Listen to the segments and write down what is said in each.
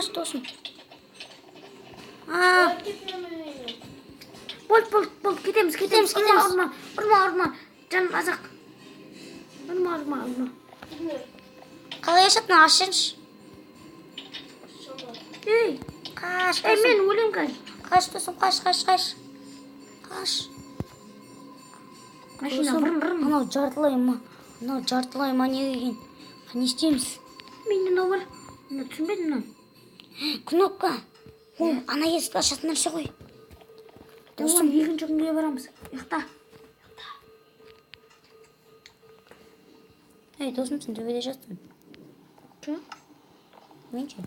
Қаш, досым. А, Болды, болды, болды, кетеміз, кетеміз, Кетеміз, ұрма, кетеміз. ұрма, ұрма, ұрма. Жаным азақ. Ұрма, ұрма, ұрма. Қалай ашады мына, ашсаңшы. Ей, Қаш, ей, досым. Мен өлемін қазір. Қаш, досым, қаш, қаш, қаш. Қаш. Машина, Досым, врын, врын. анау жартылай ма? Анау жартылай ма, не деген? Не істейміз? Менде мынау бар. Мына түсінбедім мынаны. Кнопка. Ол ана есікті ашатын нәрсе ғой. Досым, екінші күнге барамыз. Ұйықта. Ей, досым, сен төбеде жаттың. Жоқ. Мен ше?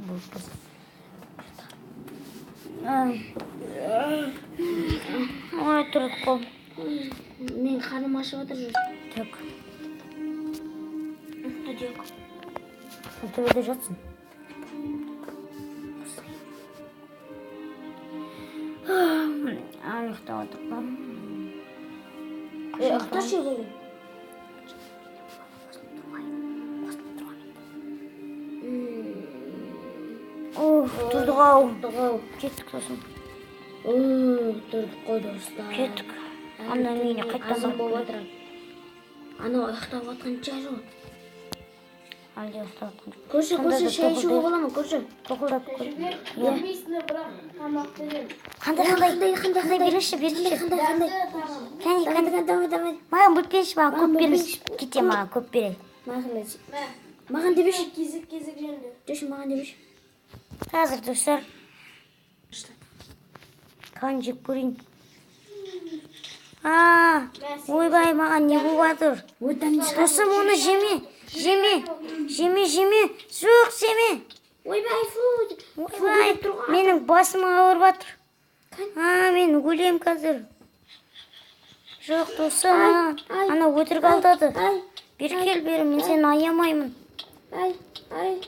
Бұл қыз. Ай. Ой, тұрып қол. Мен қарным ашып жатыр жүр. Так, Ұйықта дейік. Сен төбеде жатсың. Ай, ұйықтап жатыр. Ей, ұйықташы егер. Оф, тұрдық ау. Тұрдық ау. Кеттік, досым. Тұрдық қой, достар. Кеттік. Ана үйіне қайтадан Азан барып болып жатыр. Анау ұйықтап жатқан шығар ғой. Әлде ұйықтап жатқан жоқ. Көрші, Сонда көрші, да шай ішуге тоқылдайық. бола ма, көрші? Тоқылдап көр. Білмейсің, бірақ тамақ беремін. Қандай, қандай, қандай, қандай, беріңізші, беріңізші. Қандай, қандай? Тамақ. Кәне, кәне. Давай, давай, давай. Маған бөліп беріңізші, маған көп Маған бөліп беріңіз. беріңізші. Кете, маған көп береді. Маған қандай? Мә. Маған деп берші. Кезек кезек жеңдер. Жүрші, маған деп берші. Қазір, достар. Қан жеп көрейін. А, ойбай, маған не болып жатыр? Одан Досым, оны жеме, жеме, жеме, жеме, жоқ, жеме. Ойбай, фу. Ойбай, менің басым ауырып жатыр. А, мен өлем қазір. Жоқ, досым, Ай, ана өтірік алдады. Ай, Бері кел, бері, мен сені аямаймын. ай, ай.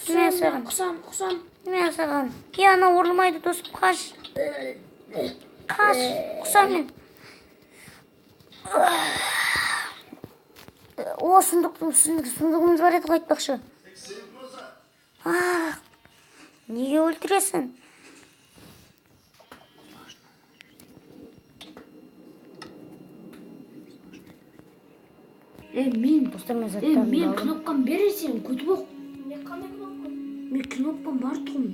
Мә Құсам, саған. құсам, құсам. Мә саған. Е, ана ұрылмайды, досым, қаш. Қаш, құсам мен. О, сұмдық, сұмдық, сұмдығымыз бар еді ғой айтпақшы. Ах, неге өлтіресің? Ей, мен, Достар, мен ей, заттарымды мен алдым. Кнопкам бересің, көтіп оқ. Не, қандай кнопка? Мен кнопкам бар тұғын.